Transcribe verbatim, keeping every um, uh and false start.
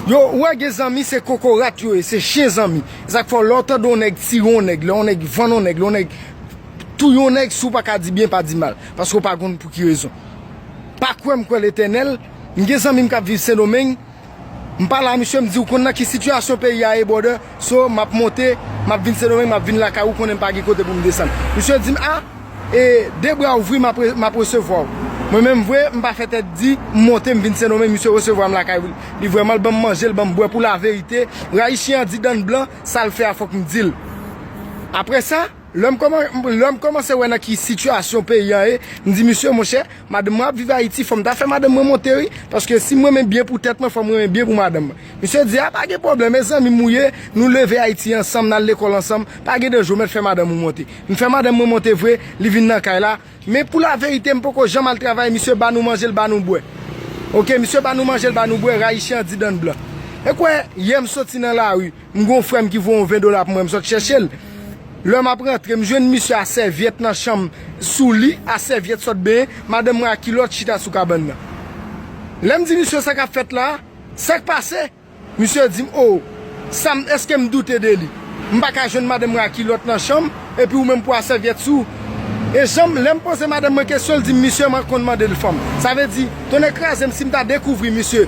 Yo, ou wè gen zanmi, se kokorat yo ye, se chen zanmi. Se sa k fè w, lè w tande yon nèg tire yon nèg, lè yon nèg vann yon nèg, lè yon nèg touye yon nèg, si w pa ka di byen, pa di mal. Paske w pa konn pou ki rezon. Pa kwè m kwè Letènèl, m gen zanmi m k ap viv Sendomeng, m pale a misye, m di, "W konn nan ki sitiyasyon peyi a ye, brother? So, m ap monte, m ap vin Sendomeng, m ap vin lakay ou, konnen m pa gen kote pou m desann." Misye di m, "A, e, de bra ouvri, m ap re-, m ap resevwa w." Mwen menm vre, m pa fè tèt di, m monte, m vin Sendomeng, misye resevwa m lakay li. Li vrèman, l ban m manje, l ban m bwè, pou laverite, rayi chen an di dann blan, sa l fè a fòk m di l. Apre sa, lè m kòman-, lè m kòmanse wè nan ki sitiyasyon peyi a ye, m di, "Misye, monchè, madanm mwen ap viv Ayiti, fò m ta fè madanm mwen monte, wi. Paske si m renmen byen pou tèt mwen, fò m renmen byen pou madanm mwen." Misye di, "A, pa gen pwoblèm, e zanmi m ou ye, nou leve Ayiti ansanm, n al lekòl ansanm, pa gen danje, w mèt fè madanm ou monte." M fè madanm mwen monte vre, li vin nan kay la. Men pou laverite, m poko janm al travay, misye ba nou manje, l ba nou bwè. Oke, misye ba nou manje, l ba nou bwè, rayi chen an di dann blan. E kwè, yè m soti nan lari, m gon frè m ki voye yon ven dola pou mwen, m sot chèche l. Lè m ap rantre, m jwenn misye a sèvyèt nan chanm sou li, a sèvyèt sot benyen, madanm mwen a kilòt chita sou kabann nan. Lè m di misye sa k ap fèt la, sa k pase? Misye di m, "O, sa m, èske m doute de li? M pa ka jwenn madanm mwen a kilòt nan chanm, epi ou menm pou a sèvyèt sou ou." E jan m, lè m poze madanm mwen kesyon, l di m, "Misye, mwen konn mande l fanm." Sa vle di, tonnè kraze m, si m ta dekouvri misye,